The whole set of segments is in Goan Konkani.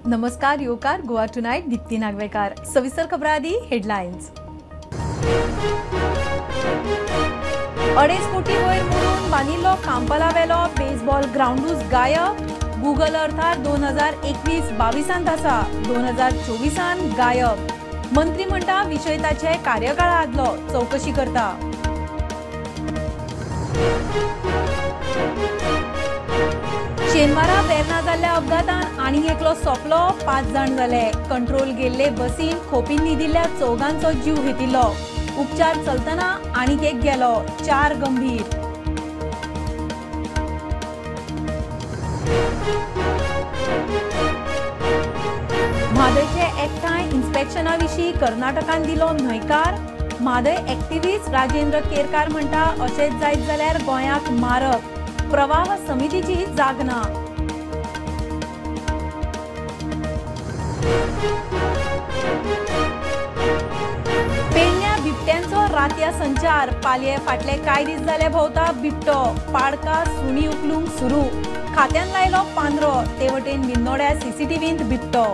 नमस्कार योकार गोवा टुनायट दीप्ती नागवेकार। सविस्तर खबरां आदी हेडलायन्स। 2.5 कोटी वयर मोडून बांदिल्लो कांपालावेलो बेसबॉल ग्रावंडूच गायब। गुगल अर्थार 2021-22 आसा, 2024 गायब। मंत्री म्हणटा विशय ताचे कार्यकाळा आदलो, चौकशी करता। शेनवारा वेर्ना जाल्ल्या अपघातान आनीक एकलो सोंपलो, 5 जाण जाले। कंट्रोल गेल्ले बसीन खोपीन न्हिदिल्ल्या 4 जीव घेतिल्लो। उपचार चलतना आनीक एक गेलो, 4 गंभीर। म्हादयचे एकठांय इन्स्पेक्शना विशीं कर्नाटकान दिलो न्हयकार। म्हादय एक्टिविस्ट राजेंद्र केरकार म्हणटा अशेंच जायत जाल्यार गोंयाक मारक। प्रवाह समितीची जाग ना। पेडण्या बिबट्यांचो रातया संचार। पालये फाटले कांय दीस जाले भोंवता बिबटो। पाडका सुणी उखलूंक सुरू। खात्यान लायलो पांदरो। ते वटेन बिन्नोड्या सीसीटीव्हींत बिबटो।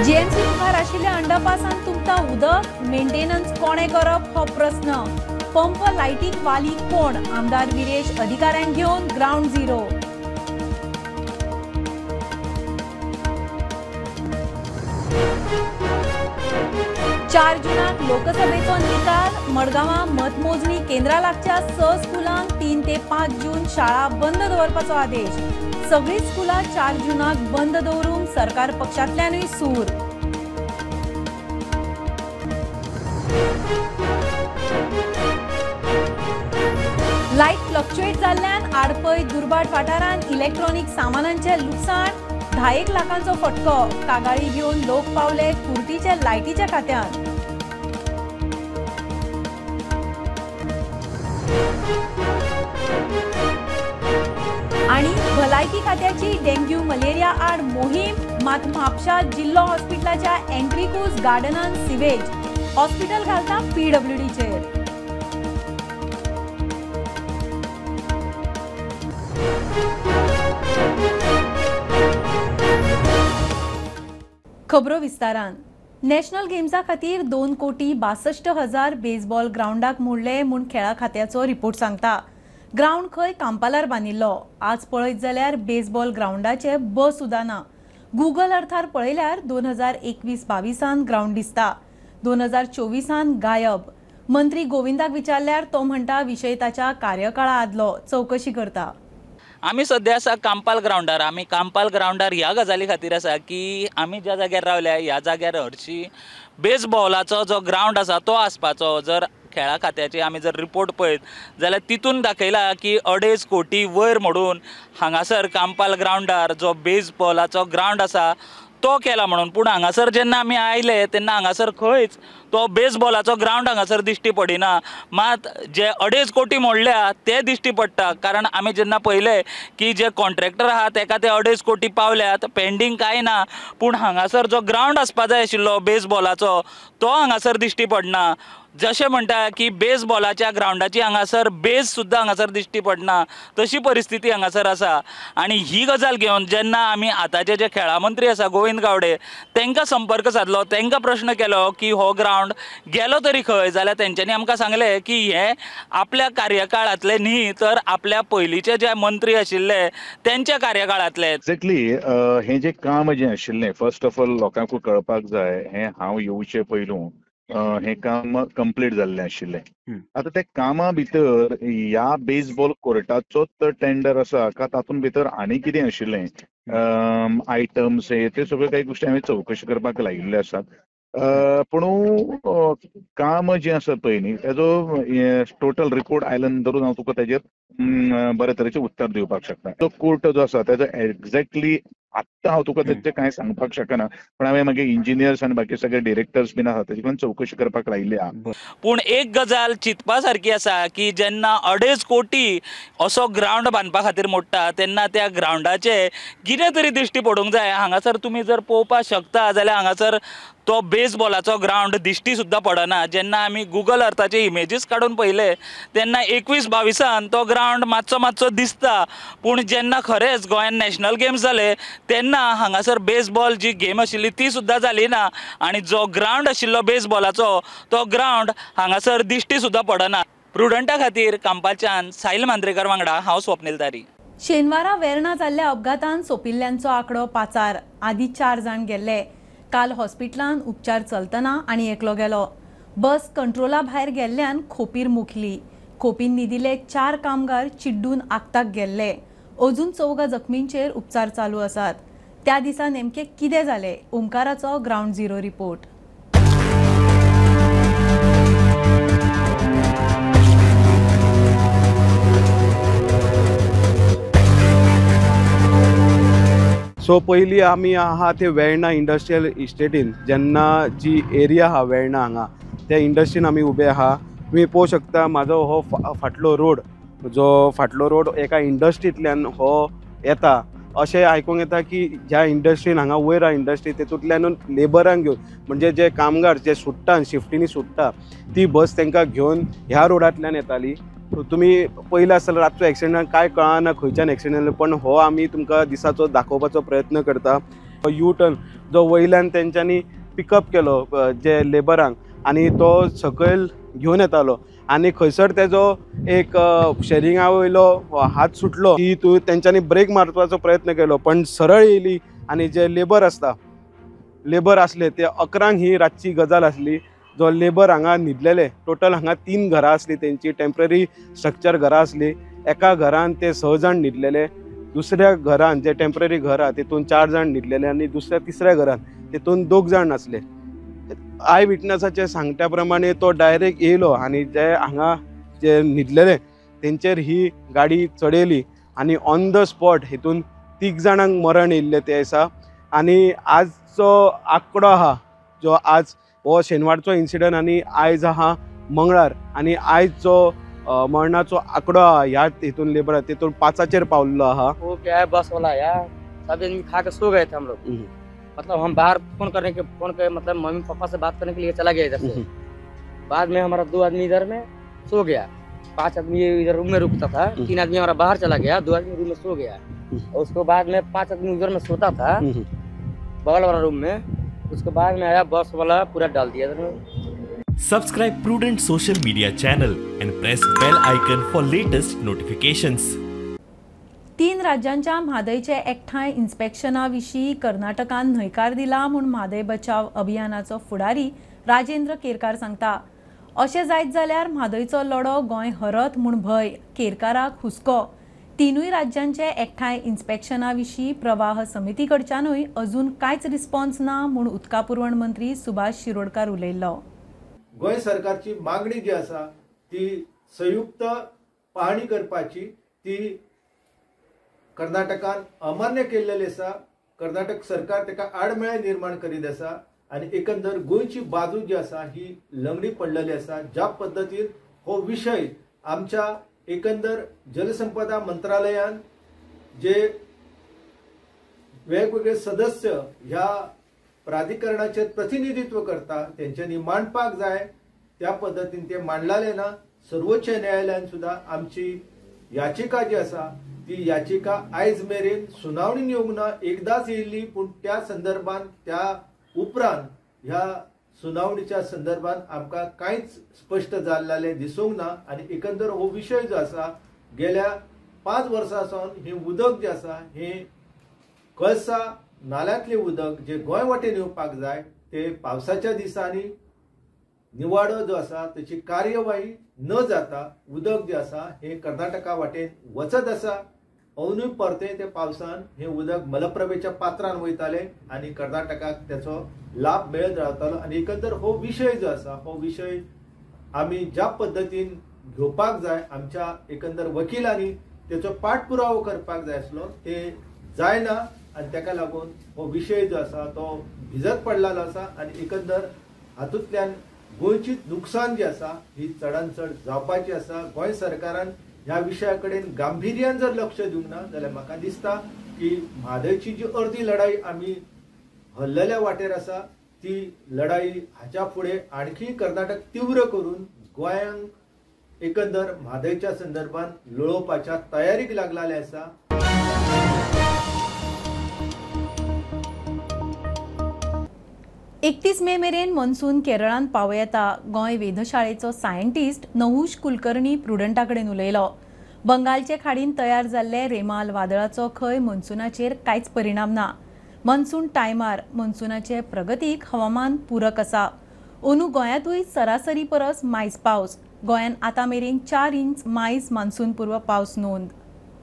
जीएमसी मुखार आशिल्ल्या अंडरपासान तुमता उदक। मेंटेनन्स कोणे करप हो प्रस्न। पंप लायटीक वाली कोण? आमदार विरेश अधिकाऱ्यांक घेवन ग्रावंड झिरो। चार जूनाक लोकसभेचो निकाल। मडगांवां मतमोजणी केंद्रा लागच्या 6 स्कुलांक 3 ते 5 जून शाळा बंद दवरपाचो आदेश। सगळीं स्कुलां 4 जूनाक बंद दवरूंक सरकार पक्षांतल्यानूय सूर। लायट फ्लक्चुएट जाल्ल्यान आडपय दुर्भाट वाठारांत इलेक्ट्रॉनिक सामानांचें लुकसाण। 10 लाखांचो फटको। कागाळी घेवन लोक पावले कुर्टीच्या लायटीच्या खात्यांत। आनी भलायकी खात्याची डेंग्यू मलेरिया आड मोहीम। मात म्हापशा जिल्लो हॉस्पिटलाच्या एंट्रीकूच गार्डनान सिवेज। हॉस्पिटल घालता पीडब्ल्यूडीचेर। खबरो विस्तारान। नॅशनल गेम्सा खातीर 2,62,00,000 बेसबॉल ग्रावंडाक मोडले म्हूण खेळा खात्याचो रिपोर्ट सांगता। ग्रावंड खंय कांपालार बांदिल्लो। आज पळयत जाल्यार बेसबॉल ग्रावंडाचे ब सुद्दां ना। गुगल अर्थार पळयल्यार 2021-22 ग्रावंड दिसता, 2024 गायब। मंत्री गोविंदाक विचारल्यार तो म्हणटा विशय ताच्या कार्यकाळा आदलो, चौकशी करता। आमी सद्या आसा कांपाल ग्रावंडार। आमी कांपाल ग्रावंडार ह्या गजाली खातीर आसा की आमी ज्या जाग्यार रावल्या ह्या जाग्यार हरशी बेसबॉलाचो जो ग्रावंड आसा तो आसपाचो। जर खेळा खात्याचे आमी जर रिपोर्ट पळयत जाल्यार तितून दाखयला की 2.5 कोटी वयर मोडून हांगासर कांपाल ग्रावंडार जो बेसबॉलाचो ग्रावंड आसा तो केला म्हणून। पूण हांगासर जेन्ना आमी आयले तेन्ना हांगासर खंयच तो बेसबॉलाचो ग्रावंड हांगासर दिश्टी पडिना। मात जे 2.5 कोटी मोडल्या ते दिश्टी पडटा, कारण आमी जेन्ना पळयले की जे कॉन्ट्रॅक्टर आहा तेका ते 2.5 कोटी पावल्यात, पेंडींग कांय ना। पूण हांगासर जो ग्रावंड आसपा जाय आशिल्लो बेसबॉलाचो तो हांगासर दिश्टी पडना। जशें म्हणटा की बेसबॉलाच्या ग्रावंडाची हांगासर बेस सुद्दां हांगासर दिश्टी पडना, तशी परिस्थिती हांगासर आसा। आनी ही गजाल घेवन जेन्ना आमी आतांचे जे खेळा मंत्री आसा गोविंद गावडे तांकां संपर्क सादलो, तांकां प्रश्न केलो की हो ग्रावंड गेलो तरी खंय, जाल्यार तेंच्यांनी आमकां सांगलें की हें आपल्या कार्यकाळांतलें न्ही तर आपल्या पयलींचे जे मंत्री आशिल्ले तेंच्या कार्यकाळांतले। एक्झॅक्टली हें जें काम जें आशिल्लें फर्स्ट ऑफ ऑल लोकांक कळपाक जाय, हें हांव येवचे पयलू हें काम कंप्लीट जाल्लें आशिल्लें। आतां त्या कामा भितर ह्या बेसबॉल कोर्टाचोच टेंडर आसा का तातूंत भितर आनी कितें आशिल्लें आयटम्स हे ते सगळे काही गोश्टी हांवें चवकशी करपाक लायिल्ले आसात। पूण काम जें आसा पळय न्ही तेजो टोटल रिपोर्ट आयल्या नंतरूच हांव तुका तेजेर बरे तरेचें उत्तर दिवपाक शकता। तो कोर्ट जो आसा तेजो एक्झॅक्टली आत्तां हांव तुका तेजें कांय सांगपाक शकना, पण हांवें मागीर इंजिनियर्स आनी बाकी सगळे डिरेक्टर्स बीन आसा तेजे कडेन चवकशी करपाक लायिल्ली आहा। पूण एक गजाल चिंतपा सारकी आसा की जेन्ना 2.5 कोटी असो ग्रावंड बांदपा खातीर मोडटा तेन्ना त्या ग्रावंडाचे कितें तरी दिश्टी पडूंक जाय। हांगासर तुमी जर पळोवपाक शकता जाल्यार हांगासर तो बेसबॉलाचो ग्रावंड दिश्टी सुद्दां पडना। जेन्ना आमी गुगल अर्थाचे इमेजीस काडून पळयले तेन्ना 21-22 तो ग्रावंड मातसो मातसो दिसता, पूण जेन्ना खरेंच गोंयान नॅशनल गेम्स जाले तेन्ना हांगासर बेसबॉल जी गेम आशिल्ली ती सुद्दां जाली ना आनी जो ग्रावंड आशिल्लो बेसबॉलाचो तो ग्रावंड हांगासर दिश्टी सुद्दां पडना। प्रुडंटा खातीर कांपालच्यान साहिल मांद्रेकर वांगडा हांव स्वप्नील तारी। शेनवारा वेर्णा जाल्ल्या अपघातान सोंपिल्ल्यांचो आंकडो 5, आदी 4 जाण गेल्ले। काल हॉस्पिटलान उपचार चलतना आनी एकलो गेलो। बस कंट्रोला भायर गेल्ल्यान खोपीर मुखली। खोपीन न्हिदिल्ले 4 कामगार चिड्डून आगताक गेल्ले। अजून 4 जखमींचेर उपचार चालू आसात। त्या दिसा नेमके कितें जालें, ओमकाराचो ग्रावंड झिरो रिपोर्ट। सो पयलीं आमी आहा ते वेर्णा इंडस्ट्रियल इस्टेटीन, जेन्ना जी एरिया आहा वेर्णा हांगा त्या इंडस्ट्रीन आमी उबे आहा। तुमी पळोवंक शकता म्हाजो हो फाटलो रोड, जो फाटलो रोड एका इंडस्ट्रींतल्यान हो येता। अशें आयकूंक येता की ज्या इंडस्ट्रीन हांगा वयर आहा इंडस्ट्री तेतूंतल्यान लेबरांक घेवन, म्हणजे जे कामगार जे सुट्टा शिफ्टींनी सुट्टा ती बस तांकां घेवन ह्या रोडांतल्यान येताली। तुमी पयलें आसतलें रातचो एक्सिडंट कांय कळना खंयच्यान एक्सिडंट जालो, पण हो आमी तुमकां दिसाचो दाखोवपाचो प्रयत्न करता। यू टर्न जो वयल्यान तेंच्यांनी पिकअप केलो जे लेबरांक आनी तो सकयल घेवन येतालो आनी खंयसर तेजो एक शेरिंगा वयलो हात सुटलो की तूं तेंच्यांनी ब्रेक मारपाचो प्रयत्न केलो, पण सरळ येयली आनी जे लेबर आसता लेबर आसले ते 11 ही रातची गजाल आसली। जो लेबर हांगा न्हिदलेले, टोटल हांगा 3 घरां आसली तेंची, टेम्पररी स्ट्रक्चर घरां आसली। एका घरान ते 6 जाण न्हिदलेले, दुसऱ्या घरान जे टेम्पररी घर आहा तेतून 4 जाण न्हिदलेले आनी दुसऱ्या तिसऱ्या घरान तेतून 2 जाण आसले। I विटनसाचे सांगट्या प्रमाणे तो डायरेक्ट येयलो आनी जे हांगा जे न्हिदलेले तेंचेर ही गाडी चडयली आनी ऑन the spot हितून 3 जाणांक मरण येयल्लें ते दिसा। आनी आजचो आंकडो आहा जो आज हो शेनवारचो इन्सिडंट आनी आयज आहा मंगळार, आनी आयज जो मरणाचो आंकडो आहा ह्या हितून लेबर तितून 5 पावल्लो आहा। वो क्या है बस वाला यार सब आदमी खा के सो गए थे हम लोग, मतलब हम बाहर फोन करने के फोन के मतलब मम्मी पापा से बात करने के लिए चला गया इधर से। बाद में हमारा 2 आदमी इधर में सो गया, 5 आदमी इधर रूम में रुकता था, 3 आदमी हमारा बाहर चला गया, 2 आदमी रूम में सो गया। और उसको बाद में 5 आदमी उधर में सोता था बगल वाला रूम में। उसके बाद में आया बस वाला पूरा डाल दिया। Subscribe Prudent social media channel and press bell icon for latest notifications. 3 राज्यांच्या म्हादयचे एकठांय इन्स्पेक्शना विशीं कर्नाटकान न्हयकार दिला म्हूण म्हादय बचाव अभियानाचो फुडारी राजेंद्र केरकार सांगता। अशें जायत जाल्यार म्हादयचो लढो गोंय हरत म्हूण भंय, केरकाराक हुस्को। 3 राज्यांचे एकठांय इन्स्पेक्शना विशीं प्रवाह समिती कडच्यानूय अजून कांयच रिस्पॉन्स ना म्हूण उदका पुरवण मंत्री सुभाष शिरोडकार उलयल्लो। गोंय सरकारची मागणी जी आसा ती संयुक्त पाहणी करपाची ती कर्नाटकान अमान्य केल्लेली आसा। कर्नाटक सरकार ताका आडमेळें निर्माण करीत आसा आनी एकंदर गोंयची बाजू जी आसा ही लंगडी पडलेली आसा। ज्या पद्दतीन हो विशय आमच्या एकंदर जलसंपदा मंत्रालयान जे वेगवेगळे सदस्य ह्या प्राधिकरणाचे प्रतिनिधित्व करता तेंच्यांनी मांडपाक जाय त्या पद्दतीन ते मांडलेले ना। सर्वोच्च न्यायालयान सुद्दां आमची याचिका जी आसा ती याचिका आयज मेरेन सुनावणी येवंक ना, एकदांच येयल्ली, पूण त्या संदर्भान त्या उपरांत ह्या सुनावणीच्या संदर्भात आमकां कांयच स्पश्ट जाल्लें दिसूंक ना। आनी एकंदर हो विशय जो आसा गेल्या 5 वर्सां सावन हें उदक जें आसा हें कळसा नाल्यांतलें उदक जें गोंय वाटेन येवपाक जाय ते पावसाच्या दिसांनी निवाडो जो आसा तेची कार्यवाही न जाता उदक जें आसा हें कर्नाटका वाटेन वचत आसा। अजुनूय परतें ते पावसान हें उदक मलप्रभेच्या पात्रान वयतालें आनी कर्नाटकाक तेचो लाभ मेळत रावतालो। आनी एकंदर हो विशय जो आसा हो विशय आमी ज्या पद्दतीन घेवपाक जाय आमच्या एकंदर वकिलांनी तेचो पाठपुरावो करपाक जाय आसलो ते जायना आनी तेका लागून हो विशय जो आसा तो भिजत पडलेलो आसा। आनी एकंदर हातूंतल्यान गोंयची नुकसान जी आसा ही चडान चड जावपाची आसा। गोंय सरकारान ह्या विशया कडेन गांभिर्यान जर लक्ष दिवंक ना जाल्यार म्हाका दिसता की म्हादयची जी अर्दी लढाई आमी हरलेल्या वाटेर आसा ती लढाई हाच्या फुडें आणखी कर्नाटक तीव्र करून गोंयांक एकंदर म्हादयच्या संदर्भात लढोवपाच्या तयारीक लागलेले आसा. 31 मे मेरेन मॉन्सून केरळांत पावं येता. गोंय वेधशाळेचो सायंटिस्ट नहुष कुलकर्णी प्रुडंटा कडेन उलयलो. बंगालचे खाडीन तयार जाल्ले रेमाल वादळाचो खंय मॉन्सूनाचेर कांयच परिणाम ना. मॉन्सून टायमार मॉन्सूनाचे प्रगतीक हवामान पूरक आसा. अंदू गोंयांतूय सरासरी परस मायज पावस. गोंयान आतां मेरेन 4 इंच मायज मान्सून पूर्व पावस नोंद.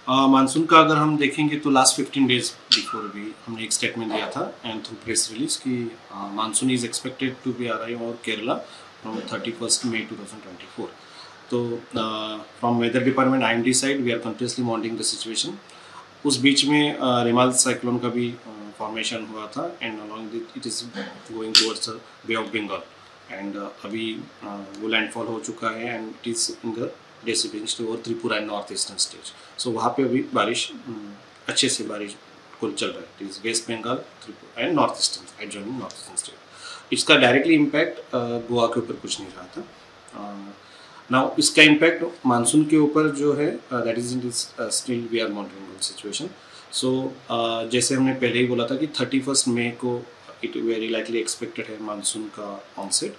मानसून का अगर हम देखेंगे तो लास्ट 15 डेज बिफोर भी हमने एक स्टेटमेंट दिया था एंड थ्रू प्रेस रिलीज कि monsoon is expected to be arrive over Kerala from 31 May 2024. तो from weather department IMD side we are continuously monitoring the situation. उस बीच में रेमाल साइक्लोन का भी फॉर्मेशन हुआ था and along it is going towards Bay of Bengal and अभी वो लैंडफॉल हो चुका है and it is in the descending over Tripura and north eastern state. So वहाँ पे अभी बारिश अच्छे से बारिश कुल चल रहा है. It is West Bengal, Tripura and north eastern adjoining north eastern state. इसका डायरेक्टली इम्पैक्ट गोवा के ऊपर कुछ नहीं रहा था. Now इसका इम्पैक्ट मानसून के ऊपर जो है that is in still we are monitoring situation. So जैसे हमने पहले ही बोला था कि 31 मई को it very likely expected है मानसून का onset.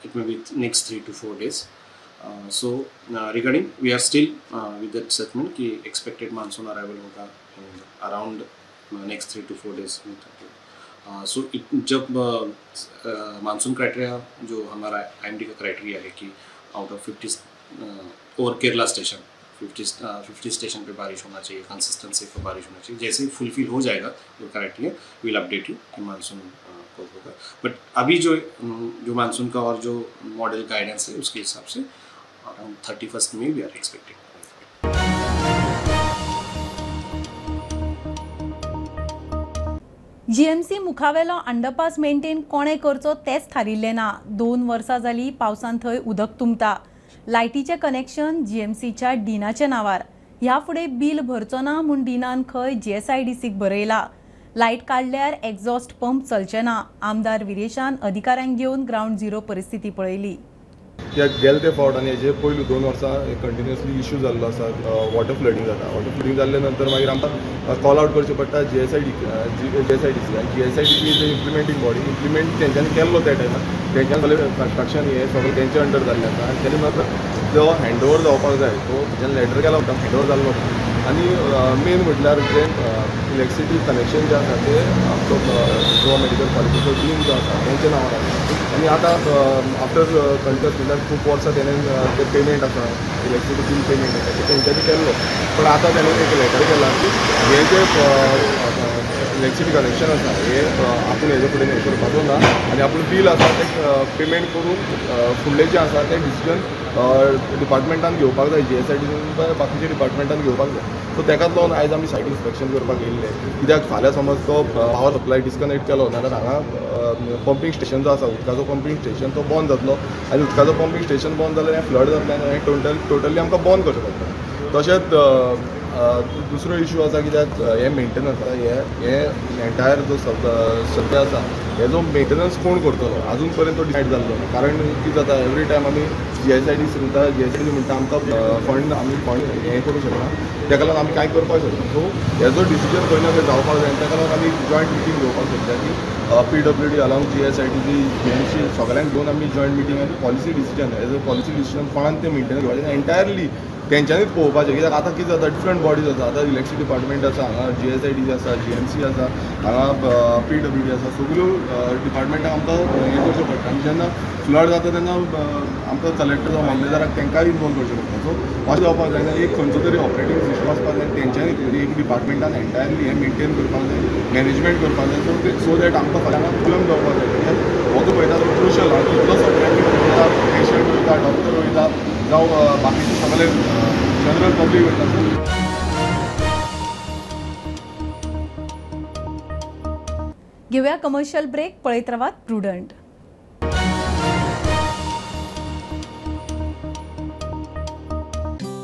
It may be next 3 to 4 days. So regarding we are still with that statement कि एक्सपेक्टेड मानसून अराइवल होगा around next 3 to 4 days. So जब मानसून क्राइटेरिया जो हमारा IMD का क्राइटेरिया है कि out of 50 over Kerala station 50 station pay बारिश होना चाहिए, कंसिस्टेंसी पे बारिश होना चाहिए. जैसे ही फुलफिल हो जाएगा वो क्राइटेरिया will update you कि मानसून कब होगा. बट अभी जो जो मानसून का और जो मॉडल गाइडेंस है उसके हिसाब से around 31 May we are expecting. GMC मुखावेलो underpass maintain कोणे करचो तेंच थारिल्लें ना. 2 वर्सां जालीं पावसान थंय उदक तुंबता. लायटीचें कनेक्शन जीएमसीच्या डिनाच्या नांवार. ह्या फुडें बील भरचो ना म्हूण डिनान खंय जीएसआयडीसीक बरयला. लायट काडल्यार एक्झॉस्ट पंप चलचे ना. आमदार विरेशान अधिकाऱ्यांक घेवन ग्रावंड झिरो परिस्थिती पळयली. गेले ते फावट आनी हेजे पयलू 2 वर्सां कंटिन्युअसली इश्यू जाल्लो आसा. वॉटर फ्लडिंग जाता. वॉटर फ्लडिंग जाल्ले नंतर मागीर आमकां कॉल आवट करचें पडटा जीएसआयडीसी आनी GSIDC is a implementing body. Implement तेंच्यांनी केल्लो त्या टायमार तेंच्यान सगळें कन्स्ट्रक्शन हें सगळें तेंच्या अंडर जाल्लें आसा आनी तेणी मात्र जो हँड ओवर जावपाक जाय तो तेंच्यान लेटर केला होता, हँड ओवर जाल्लो. आनी मेन म्हटल्यार जें इलेक्ट्रिसिटी कनेक्शन जें आसा तें आमचो गोवा मेडिकल कॉलेजीचो डीन जो आसा तेंच्या नांवार आसा. आनी आतां आफ्टर कंटिन्युअस म्हटल्यार खूब वर्सां तेणें तें पेमेंट आसा इलेक्ट्रिसिटी बील पेमेंट आसा तें तेंच्यांनी केल्लो. पूण आतां तेणें एक लेटर केलां की हें जें इलेक्ट्रिसिटी कनेक्शन आसा हें आपूण हेजे फुडें हें करपाचो ना आनी आपूण बील आसा तें पेमेंट करून फुडलें जें आसा तें डिसिजन डिपार्टमेंटान घेवपाक जाय, जीएसआयडीसीन बाकीच्या डिपार्टमेंटान घेवपाक जाय. सो तेकाच लागून आयज आमी सायट इन्स्पेक्शन करपाक येयल्ले. कित्याक फाल्यां समज तो पावर सप्लाय डिस्कनेक्ट केलो नाल्यार हांगा पंपींग स्टेशन जो आसा उदकाचो पंपींग स्टेशन तो बंद जातलो आनी उदकाचो पंपींग स्टेशन बंद जाल्यार हें फ्लड जातलें आनी हें टोटली आमकां बंद करचें पडटलें. तशेंच दुसरो इशू आसा कित्याक हें मेंटेनन्स आसा हें एंटायर जो सद्या आसा हेजो मेंटेनन्स कोण करतलो आजून पर्यंत तो डिसायड जाल्लो ना. कारण कितें जाता एवरी टायम आमी जीएसआयडीसी म्हणटा, जीएसआयडीसी म्हणटा आमकां फंड आमी फंड हें करूंक शकना, तेका लागून आमी कांय करपाक शकना. सो हेजो डिसिजन खंय ना खंय जावपाक जाय आनी तेका लागून आमी जॉयंट मिटींग घेवपाक सोदता की PWD along GSIDC GMC सगळ्यांक घेवन आमी जॉयंट मिटींग आनी policy decision as a policy decision कोणाक तें मेंटेन घेवपाचें एंटायरली तेंच्यांनीच पळोवपाचें. कित्याक आतां कितें जाता डिफरंट बॉडीज आसा, आतां इलेक्ट्रिसिटी डिपार्टमेंट आसा, हांगा जीएसआयडीसी आसा, जीएमसी आसा, हांगा पीडब्ल्यूडी आसा, सगळ्यो डिपार्टमेंटाक आमकां हें करचें पडटा. आनी जेन्ना फ्लड जाता तेन्ना आमकां कलेक्टर जावं मामलेदाराक तांकांय इनवॉल्व करचें पडटा. सो अशें जावपाक जायना, एक खंयचो तरी ऑपरेटींग सिस्टम आसपाक जाय तेंच्यांनी एक डिपार्टमेंटान एंटायरली हें मेंटेन करपाक जाय, मॅनेजमेंट करपाक जाय, सो that आमकां फाल्यां प्रॉब्लम जावपाक जाय. कित्याक हो जो पळयता तो क्रुशल आहा, कितलोसो ट्रॅफीक वयता, पेशंट वयता, डॉक्टर वयता, जावं बाकीचे सगळे जनरल पब्लीक वयता. घेऊया कमर्शियल ब्रेक. पळयत रावात प्रुडंट.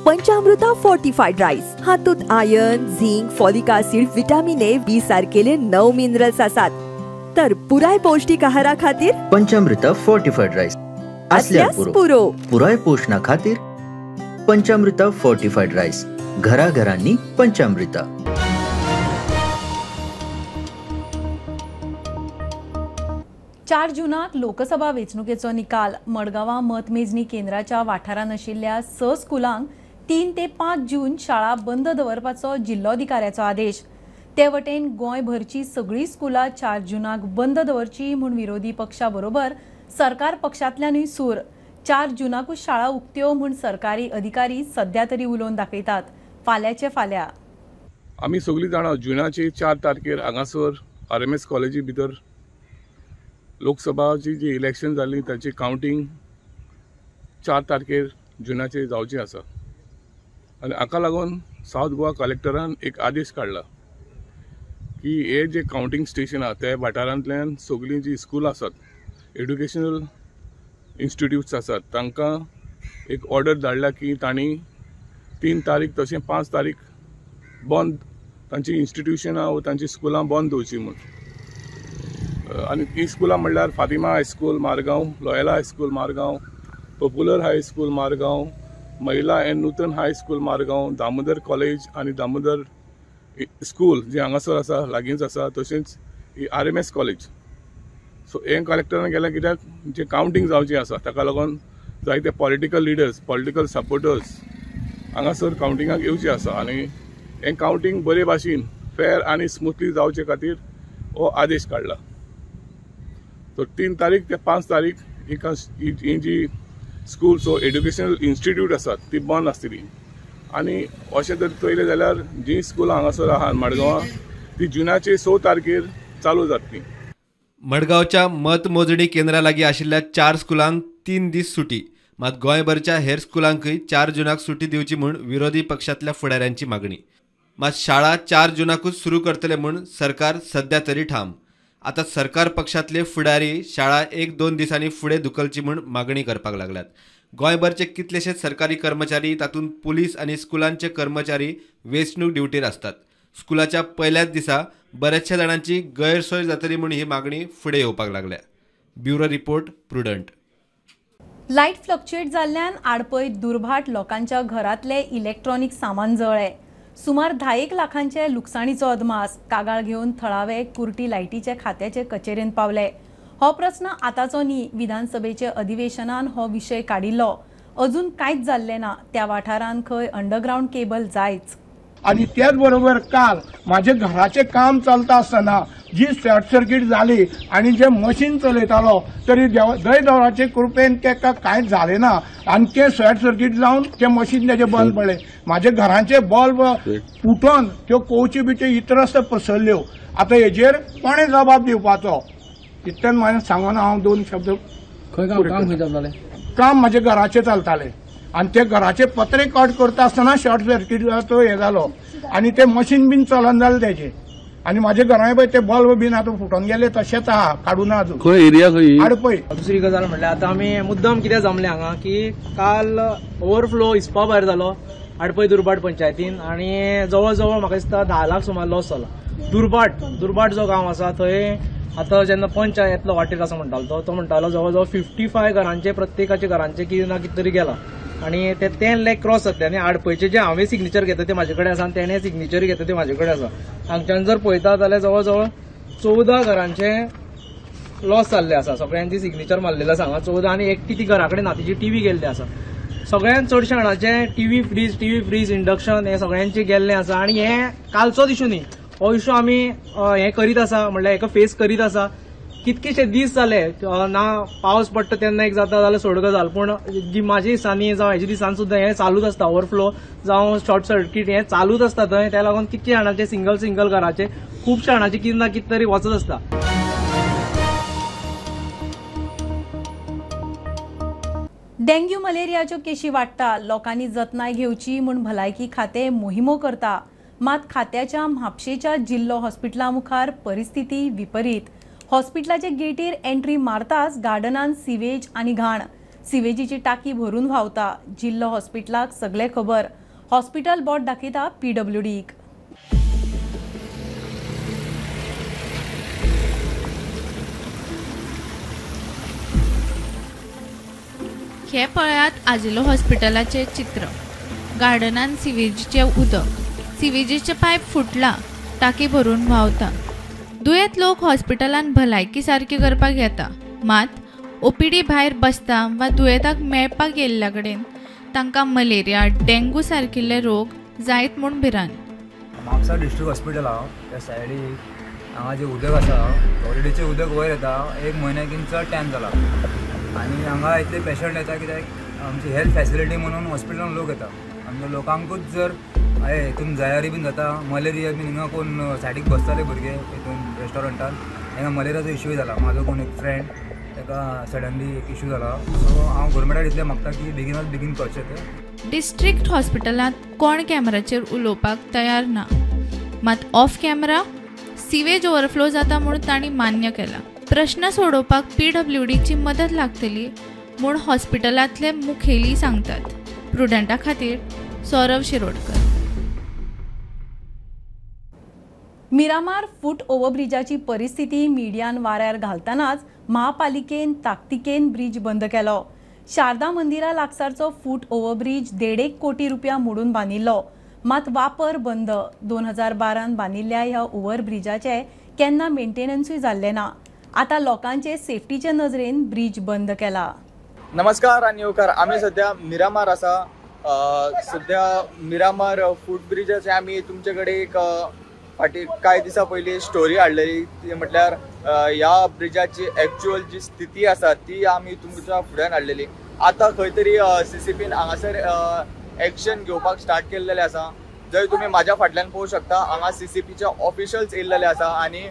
पंचामृता फोर्टिफाईड राईस हातूंत iron, zinc, folic acid, vitamin A, B सारकेले 9 मिनरल्स आसात. तर पुराय पौष्टिक आहारा खातीर पंचामृत फोर्टिफाइड राईस असल्यार पुरो. पुराय पोषणा खातीर पंचामृत फोर्टिफाइड राईस, घराघरांनी पंचामृत. चार जूनाक लोकसभा वेंचणुकेचो निकाल. मडगांवां मतमेजणी केंद्राच्या वाठारांत आशिल्ल्या 6 स्कुलांक 3 ते 5 जून शाळा बंद दवरपाचो जिल्लोधिकाऱ्याचो आदेश. ते वटेन गोंयभरची सगळीं स्कुलां 4 जूनाक बंद दवरची म्हूण विरोधी पक्षा बरोबर सरकार पक्षांतल्यानूय सूर. 4 जूनाकूच शाळा उक्त्यो म्हूण सरकारी अधिकारी सध्या तरी उलोवन दाखयतात. फाल्याचे फाल्या आमी सगळीं जाणां जुनाचे 4 तारखेर हांगासर RMS कॉलेजी भितर लोकसभाची जी इलेक्शन जाली ताची कावंटींग 4 तारखेर जुनाचे जावची आसा आनी हाका लागून सावथ गोवा कलेक्टरान एक आदेश काडला की हे जे कावंटींग स्टेशन आसा त्या वाठारांतल्यान सगळीं जी स्कूल आसात, एड्युकेशनल इन्स्टिट्यूट्स आसात, तांकां एक ऑर्डर धाडला की तांणी 3 तारीख तशें 5 तारीख बंद तांची इन्स्टिट्युशनां वा तांची स्कुलां बंद दवरची म्हूण. आनी ती स्कुलां म्हणल्यार Fatima high school Margao, Loyola high school Margao, popular high school Margao, Mahila and Nutan high school Margao, Damodar college आनी दामोदर स्कूल जे हांगासर आसा लागींच आसा, तशेंच RMS college. सो हें कलेक्टरान गेल्यार कित्याक जे कावंटींग जावची आसा ताका लागून जायते पॉलिटिकल लिडर्स, पॉलिटिकल सपोर्टर्स हांगासर कावंटिंगाक येवचे आसा आनी हें कावंटींग बरे भाशेन फेर आनी स्मुथली जावचे खातीर हो आदेश काडला. सो 3 तारीख ते 5 तारीख ही जी स्कूल्स वा एड्युकेशनल इन्स्टिट्यूट आसात ती बंद आसतली. आनी अशें जर पळयलें जाल्यार जी स्कुलां हांगासर आहा मडगांवां ती जुनाचे 6 तारखेर चालू जातली. मडगांवच्या मतमोजणी केंद्रा लागीं आशिल्ल्या 4 स्कुलांक 3 दीस सुटी, मात गोंयभरच्या हेर स्कुलांकय 4 जुनाक सुटी दिवची म्हूण विरोधी पक्षांतल्या फुडाऱ्यांची मागणी. मात शाळा 4 जुनाकूच सुरू करतले म्हूण सरकार सध्या तरी ठाम. आतां सरकार पक्षांतले फुडारी शाळा 1-2 दिसांनी फुडें धुकलची म्हूण मागणी करपाक लागल्यात. गोंयभरचे कितलेशेच सरकारी कर्मचारी, तातूंत पुलीस आनी स्कुलांचे कर्मचारी वेंचणूक ड्युटीर आसतात. स्कुलाच्या पयल्याच दिसा बऱ्याचशा जाणांची गैरसोय जातली म्हूण ही मागणी फुडें येवपाक लागल्या. Bureau report, Prudent. Light fluctuate जाल्ल्यान आडपय दुर्भाट लोकांच्या घरांतले इलेक्ट्रॉनिक सामान जळ्ळे. सुमार 10 लाखांचे लुकसाणीचो अदमास. कागाळ घेवन थळावे कुर्टी लायटीचे खात्याचे कचेरेंत पावले. हो प्रस्न आतांचो न्ही, विधानसभेचे अधिवेशनान हो विशय काडिल्लो. अजून कांयच जाल्लें ना. त्या वाठारांत खंय अंडरग्रावंड केबल जायच. आनी त्याच बरोबर काल माझे घराचें काम चलता आसतना जी शॉर्ट सर्कीट जाली आनी जे मशीन चलयतालो तरी दयदेवाचे कृपेन तेका कांयच जालें ना आनी तें शॉर्ट सर्कीट जावन तें मशीन तेजें बंद पडलें. म्हाजे घरांचे बल्ब फुटोन त्यो कोवच्यो बिच्यो इतरस्त पसरल्यो. आतां हेजेर कोणें जबाब दिवपाचो इतल्यान म्हाका सांगून हांव 2 शब्द. काम म्हाजे घराचें चलतालें आनी ते घराचे पत्रे कट करता आसतना शॉर्ट सर्किटाचो हें जालो आनी ते मशीन बीन चलना जालें तेजें आनी म्हाजे घरांय पळय ते बल्ब बीन आतां फुटोन गेले तशेंच आहा, काडूना अजून. खंय एरिया खंय? आडपय. दुसरी गजाल म्हणल्यार आतां आमी मुद्दम कितें जमले हांगा की काल ओवरफ्लो हिसपा भायर जालो आडपय दुर्भाट पंचायतीन आनी जवळ जवळ म्हाका दिसता 10 लाख सुमार लॉस जालो. दुर्भाट जो गांव आसा थंय आतां जेन्ना पंच येतलो वाटेर आसा म्हणटालो तो म्हणटालो जवळ जवळ 55 घरांचे प्रत्येकाच्या घरांचे कितें ना कितें तरी गेला आनी ते 10 लाख क्रॉस जातले. आनी आडपयचे जे हांवें सिग्नेचर घेता ते म्हाजे कडेन आसा आनी तेणें सिग्नेचर घेता ते म्हाजे कडेन आसा. हांगच्यान जर पळयता जाल्यार जवळ जवळ 14 घरांचे लॉस जाल्ले आसा. सगळ्यांची सिग्नेचर मारलेले आसा हांगा 14 आनी एकटी ती घरा कडेन ना, तिची टीव्ही गेल्ली आसा. सगळ्यांत चडशे जाणांचे टीव्ही फ्रीज इंडक्शन हे सगळ्यांचे गेल्ले आसा. आनी हे कालचोच इशू न्ही, हो इशू आमी हे करीत आसा, म्हणल्यार हेका फेस करीत आसा. कितकेशे दीस जाले ना पावस पडटा तेन्ना एक जाता जाल्यार सोड गजाल, पूण गिमाच्या दिसांनी जावं हेच्या दिसांनी सुद्दां हें चालूच आसता. ओवरफ्लो जावं शॉर्ट सर्कीट हें चालूच आसता थंय. त्या लागून कितके जाणांचे सिंगल सिंगल घराचे खुबशे जाणांचे कितें ना कितें तरी वचत आसता. डेंग्यू मलेरियाच्यो केशी वाडटा. लोकांनी जतनाय घेवची म्हूण भलायकी खातें मोहिमो करता. मात खात्याच्या म्हापशेच्या जिल्लो हॉस्पिटला मुखार परिस्थिती विपरीत. हॉस्पिटलाचे गेटीर एंट्री मारताच गार्डनान सिवेज आनी घाण, सिवेजीची टाकी भरून व्हांवता. जिल्लो हॉस्पिटलाक सगळे खबर, हॉस्पिटल बोट दाखयता पीडब्ल्यूडीक. हे पळयात आजिलो हॉस्पिटलाचें चित्र. गार्डनान सिवेजीचें उदक, सिवेजीचें पायप फुटला, टाकी भरून व्हांवता. दुयेंत लोक हॉस्पिटलान भलायकी सारकी करपाक येता, मात ओपीडी भायर बसता वा दुयेंताक मेळपाक येयल्ल्या कडेन तांकां मलेरिया, डेंगू सारकिल्ले रोग जायत म्हूण भिरांत. म्हापसा डिस्ट्रिक्ट हॉस्पिटल आहा त्या सायडीक हांगा जें उदक आसा ऑलरेडीचें उदक वयर येता, एक म्हयन्याकीन चड टायम जाला आनी हांगा इतले पेशंट येता कित्याक आमची हेल्थ फॅसिलिटी म्हणून हॉस्पिटलान लोक येता. आमच्या लोकांकूच जर हितून जायारी बीन जाता, मलेरिया बीन हिंगा कोण सायडीक बसताले भुरगे हितून रेस्टॉरंटान, हांगा मलेरियाचो इश्यूय जाला. म्हाजो कोण एक फ्रेंड ताका सडनली एक इश्यू जाला. सो हांव गोवोरमेंटाक इतलें मागता की बेगिनात बेगीन करचें तें. डिस्ट्रिक्ट हॉस्पिटलांत कोण कॅमेराचेर उलोवपाक तयार ना, मात ऑफ कॅमेरा सिवेज ओवरफ्लो जाता म्हूण तांणी मान्य केला. प्रश्न सोडोवपाक पीडब्ल्यूडीची मदत लागतली म्हूण हॉस्पिटलांतले मुखेली सांगतात. प्रुडंटा खातीर सौरभ शिरोडकर. मिरामार फूट ओव्हरब्रिजाची परिस्थिती मिडियान वाऱ्यार घालतनाच महापालिकेन ताकतिकेन ब्रिज बंद केलो. शारदा मंदिरा लागसारचो फूट ओव्हरब्रिज 1.5 कोटी रुपया मोडून बांदिल्लो, मात वापर बंद. 2012 बांदिल्ल्या ह्या ओव्हरब्रिजाचे केन्ना मेंटेनन्सूय जाल्लें ना. आतां लोकांचे सेफ्टीचे नजरेन ब्रिज बंद केला. नमस्कार आनी येवकार. आमी सद्या मिरामार आसा. सद्या मिरामार फूट ब्रिजाचे आमी तुमचे कडेन एक फाटीं कांय दिसां पयलीं स्टोरी हाडलेली, ती म्हटल्यार ह्या ब्रिजाची एक्चुअल जी स्थिती आसा ती आमी तुमच्या फुड्यान हाडलेली. आतां खंय तरी सीसीपीन हांगासर एक्शन घेवपाक स्टार्ट केल्लेलें आसा. जंय तुमी म्हाज्या फाटल्यान पळोवंक शकता हांगा सीसीपीचे ऑफिशल्स येयल्लेले आसा आनी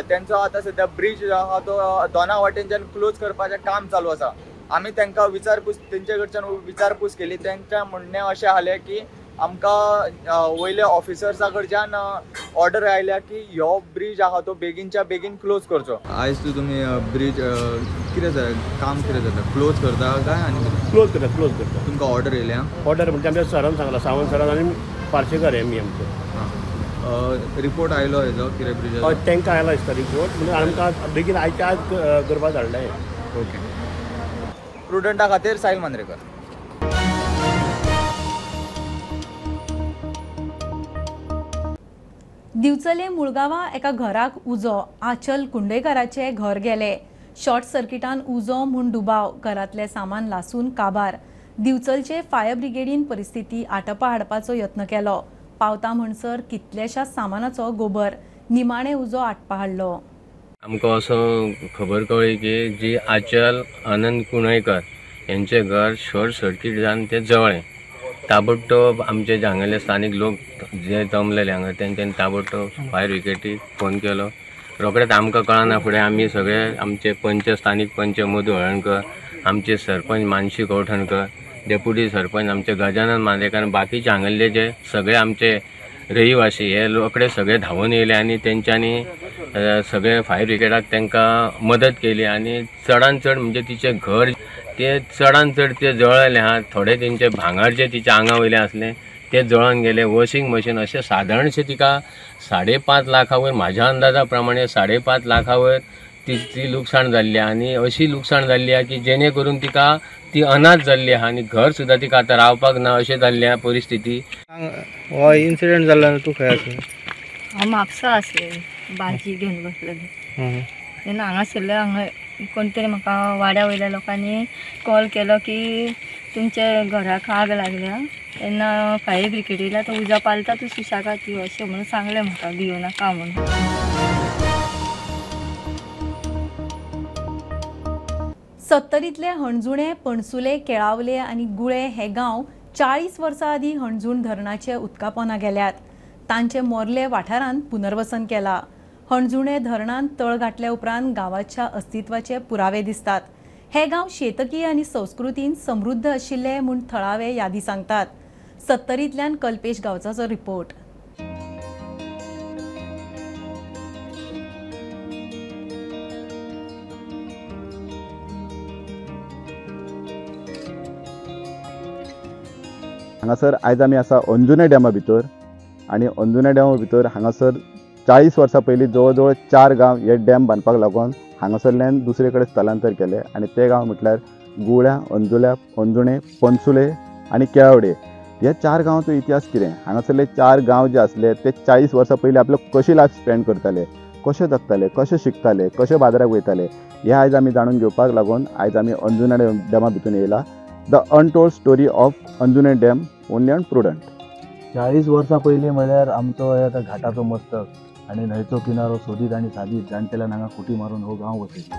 तेंचो आतां सद्या ब्रिज आहा तो दोना वाटेनच्यान क्लोज करपाचें काम चालू आसा. आमी तांकां विचारपूस तेंचे कडच्यान विचारपूस केली. तेंच्या म्हणणें अशें आसलें की आमकां वयल्या ऑफिसर्सा कडच्यान ऑर्डर आयल्या की ह्यो ब्रिज आहा तो बेगीनच्या बेगीन क्लोज करचो. आयज तूं तुमी ब्रिज कितें जाता, काम कितें जाता, क्लोज करता काय आनी क्लोज करता? क्लोज करता. तुमकां ऑर्डर येयल्या? ऑर्डर म्हणजे आमच्या सरान सांगला, सावंत सरान आनी पार्सेकर एम ई आमचो रिपोर्ट आयलो हेजो कितें ब्रिजाचो? हय, तांकां आयलो दिसता रिपोर्ट, म्हणजे आमकां बेगीन आयच्या आज करपाक धाडलें. ओके. प्रुडंटा खातीर साहिल मांद्रेकर. दिवचले मुळगांवा एका घराक उजो. आचल कुंडेकराचे घर गेले. शॉर्ट सर्किटान उजो म्हूण दुबाव. घरांतलें सामान लासून काबार. दिवचलचे फायर ब्रिगेडीन परिस्थिती आटपा हाडपाचो यत्न केलो. पावता म्हणसर कितल्याशाच सामानाचो गोबर. निमाणे उजो आटपा हाडलो. आमकां असो खबर कळ्ळी की जी आचल आनंद कुणयकर यांचे घर शॉर्ट सर्कीट जावन ते जळ्ळें. ताबडतोब आमचे जे हांगेले स्थानीक लोक जे जमलेले हांगा तेंच्यांनी ताबडतोब फायर ब्रिगेडीक फोन केलो. रोखडेच आमकां कळना फुडें आमी सगळे आमचे पंच, स्थानीक पंच मधू हळणकर, आमचे सरपंच मानशी कवठणकर, डेप्युटी सरपंच आमचे गजानन मांद्रेकर, बाकीचे हांगेले जे सगळे आमचे रहिवासी हे रोखडे सगळे धांवून येयले आनी तेंच्यांनी सगळे फायर ब्रिगेडाक तांकां मदत केली आनी चडान चड म्हणजे तिचें घर ते चडान चड ते जळ्ळेले आहा. थोडे तेंचे भांगर जे तिच्या आंगा वयले आसले ते जळोन गेले. वॉशिंग मशीन अशें सादारणशें तिका 5.5 लाखा वयर, म्हाज्या अंदाजा प्रमाणे 5.5 लाखा वयर ती लुकसाण जाल्ली आनी अशी लुकसाण जाल्ली आहा की जेणे करून तिका ती अनाथ जाल्ली आहा आनी घर सुद्दां तिका आतां रावपाक ना अशें जाल्ली आहा परिस्थिती. हो इन्सिडंट जाल्लो तूं खंय आसलें? हांव म्हापसा आसलें, भाजी घेवन बसलेलें तेन्ना हांगासरलें. हांगा कोण तरी म्हाका वाड्या वयल्या लोकांनी कॉल केलो की तुमच्या घराक आग लागल्या, तेन्ना फायर ब्रिगेड येयल्या तो उजो पालता, तूं सुशेगाद यो अशें म्हणून सांगलें म्हाका, भियो नाका म्हणून. सत्तरींतले हणजुणे, पणसुले, केळावले आनी गुळे हे गांव 40 वर्सां आदीं हणजूण धरणाचे उदकापोना गेल्यात. तांचे मोर्ले वाठारांत पुनर्वसन केला. हणजुणे धरणांत तळ घातल्या उपरांत गांवाच्या अस्तित्वाचे पुरावे दिसतात. हे गांव शेतकी आनी संस्कृतीन समृद्ध आशिल्ले म्हूण थळावे यादी सांगतात. सत्तरींतल्यान कल्पेश गांवचाचो रिपोर्ट. हांगासर आयज आमी आसा अंजुणे डॅमा भितर आनी अंजुणे डॅमा भितर हांगासर 40 वर्सां पयलीं जवळ जवळ 4 गांव हे डॅम बांदपाक लागून हांगासरल्यान दुसरे कडेन स्थलांतर केले आनी ते गांव म्हटल्यार गुळ्या, अंजुल्या, अंजुणे, पणसुले आनी केळवडे ह्या 4 गांवांचो इतिहास कितें, हांगासरले 4 गांव जे आसले ते 40 वर्सां पयलीं आपलो कशी लायफ स्पेंड करताले, कशे जगताले, कशे शिकताले, कशे बाजाराक वयताले, हे आयज आमी जाणून घेवपाक लागून आयज आमी अंजुणा डॅमा भितून येयला. The untold story of Anjunem dam only on Prudent. 40 वर्सां पयलीं म्हळ्यार आमचो आतां घाटाचो मस्तक आनी न्हंयचो किनारो सोदीत आनी सादीत जाणटेल्यान हांगा खुटी मारून हो गांव वसयलो.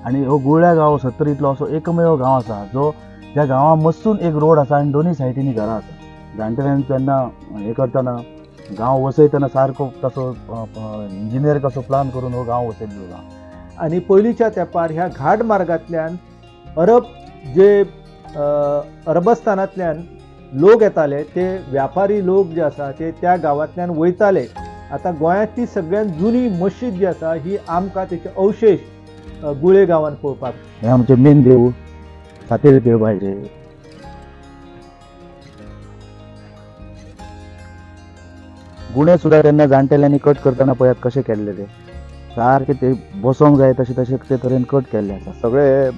आनी हो गुळ्या गांव सत्तरींतलो असो एकमेव गांव आसा जो ज्या गांवा मस्तून एक रोड आसा आनी दोनूय सायडींनी घरां आसा. जाणटेल्यान तेन्ना हें करतना गांव वसयतना सारको तसो इंजिनियर कसो प्लान करून हो गांव वसयल्लो गांव. आनी पयलींच्या तेंपार ह्या घाट मार्गांतल्यान अरब जे अरबस्तानांतल्यान लोक येताले ते व्यापारी लोक जे आसा ते त्या गांवांतल्यान वयताले. आतां गोंयांतली सगळ्यांत जुनी मशीद जी आसा ही आमकां तेचे अवशेश गुळे गांवांत पळोवपाक. हें आमचें मेन देवूळ सातेरी देवबायचें. गुणे सुद्दां तेन्ना जाणटेल्यांनी कट करतना पळयात कशें केल्ले ते सारके ते बसोंक जाय तशें तशें ते तरेन कट केल्ले आसा. सगळे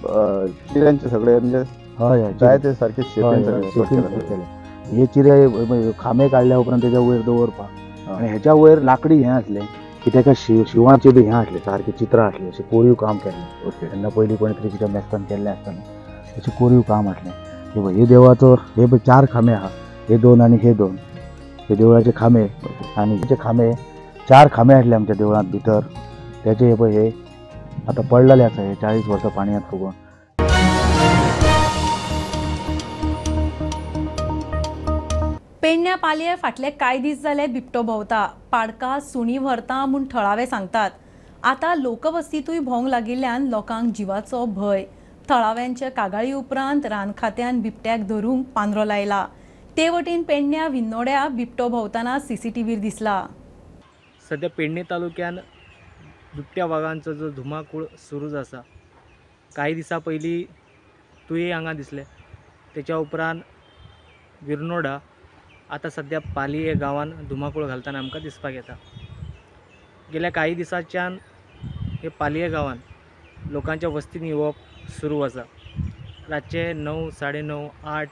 चिऱ्यांचे सगळे म्हणजे हय हय जाय ते सारके शेपीन सगळे केले. हे चिरे खांबे काडल्या उपरांत तेज्या वयर दवरपाक आनी हेच्या वयर लाकडी हें आसलें की तेका शिवाचें बी हें आसलें सारकें चित्रां आसलीं अशें कोरीव काम केल्लें. तेन्ना पयलीं कोणी तरी कितें मेस्तान केल्लें आसतना अशें कोरीव काम आसलें. हे पळय हे देवाचो हे पळय 4 खांबे आहा, हे 2 आनी हे 2 हे देवळाचे खांबे आनी हेचे खांबे 4 खांबे आसले आमच्या देवळांत भितर. तेचे हे पळय हे आतां पडलेले आसा हे 40 वर्सां पाणयांत फुगोवन. पेडण्या पालये फाटले कांय दीस जाले बिबटो भोंवता, पाडका सुणी व्हरता म्हूण थळावे सांगतात. आतां लोकवस्तींतूय भोंवंक लागिल्ल्यान लोकांक जिवाचो भंय. थळाव्यांच्या कागाळी उपरांत रान खात्यान बिबट्याक धरूंक पांदरो लायला. ते वटेन पेडण्या विन्नोड्या बिबटो भोंवतना सीसीटीव्हीर दिसला. सध्या पेडणे तालुक्यान बिबट्या वागांचो जो धुमाकूळ सुरूच आसा. कांय दिसां पयलीं तुये हांगा दिसले, तेच्या उपरांत विरनोडा, आतां सध्या पालये गांवान धुमाकूळ घालतना आमकां दिसपाक येता. गेल्या कांय दिसांच्यान हे पालये गांवान लोकांच्या वस्तीन येवप सुरू आसा. रातचे 9, 9:30, 8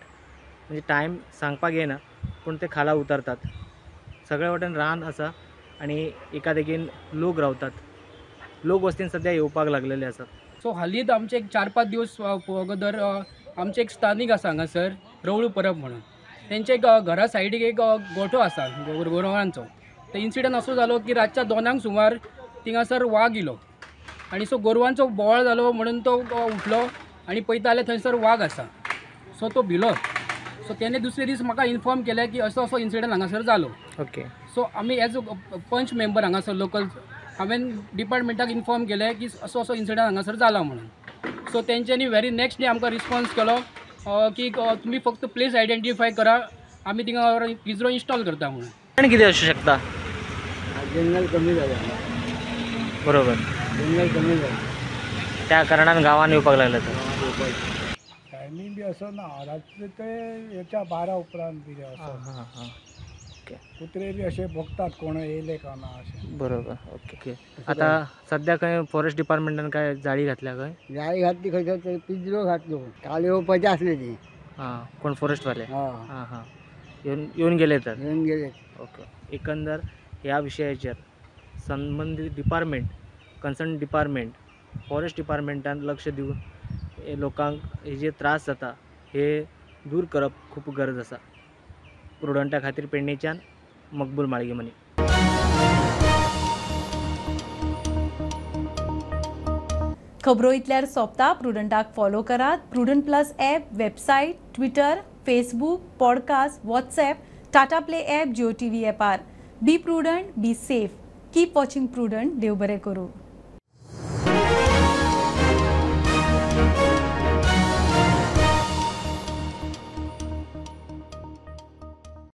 म्हणजे टायम सांगपाक येना पूण ते खाला उतरतात. सगळे वटेन रान आसा आनी एका देगेन लोक रावतात. लोक वस्तीन सध्या येवपाक लागलेले आसात. सो हालींच आमचे एक 4-5 दिवस अगोदर आमचे एक स्थानीक आसा हांगासर रवळू परब म्हणून, तेंचे एक घरा सायडीक एक गोठो आसा गोरवांचो. ते इन्सिडंट असो जालो की रातच्या 2 सुमार थिंगासर वाग येयलो आनी सो गोरवांचो बोवाळ जालो म्हणून तो उठलो आनी पळयता जाल्यार थंयसर वाग आसा. सो तो भिलो. सो तेणे दुसरे दीस म्हाका इन्फॉर्म केलें की असो असो इन्सिडंट हांगासर जालो. ओके. सो आमी एज अ पंच मेंबर हांगासर लोकल हांवें डिपार्टमेंटाक इन्फॉर्म केलें की असो असो इन्सिडंट हांगासर जाला म्हणून. सो तेंच्यांनी व्हेरी नेक्स्ट डे आमकां रिस्पॉन्स केलो की तुमी फक्त प्लेस आयडेंटिफाय करा, आमी थिंगा पिंजरो इन्स्टॉल करता म्हणून. आनी कितें आसूं शकता? जंगल कमी जालें. बरोबर, जंगल कमी जालें त्या कारणान गांवान येवपाक लागले. टायमींग बी असो ना, रातचे ते हेच्या 12 उपरांत बी असो. कुत्रे बी अशे भोंकतात कोण येयले काय ना अशें. बरोबर, ओके. आतां सद्या खंय फॉरेस्ट डिपार्टमेंटान काय जाळी घातल्या खंय? जाळी घातली खंय तरी पिंजरो घातलो. काल येवपाचे आसले ती. हां, कोण फॉरेस्टवाले? हां हां, येवन गेले तर? येवन गेले. ओके. एकंदर ह्या विशयाचेर संबंदीत डिपार्टमेंट, कन्सर्न डिपार्टमेंट, फॉरेस्ट डिपार्टमेंटान लक्ष दिवन लोकांक हे जे त्रास जाता हे दूर करप खूब गरज आसा. प्रुडंटा खातीर पेडणेच्यान मकबूल माळगेमनी. खबरो इतल्यार सोंपता. प्रुडंटाक फॉलो करात. Prudent plus app, website, Twitter, Facebook, podcast, WhatsApp, Tata play app, Jio TV ॲपार. Be prudent, be safe, keep watching Prudent. देव बरें करूं.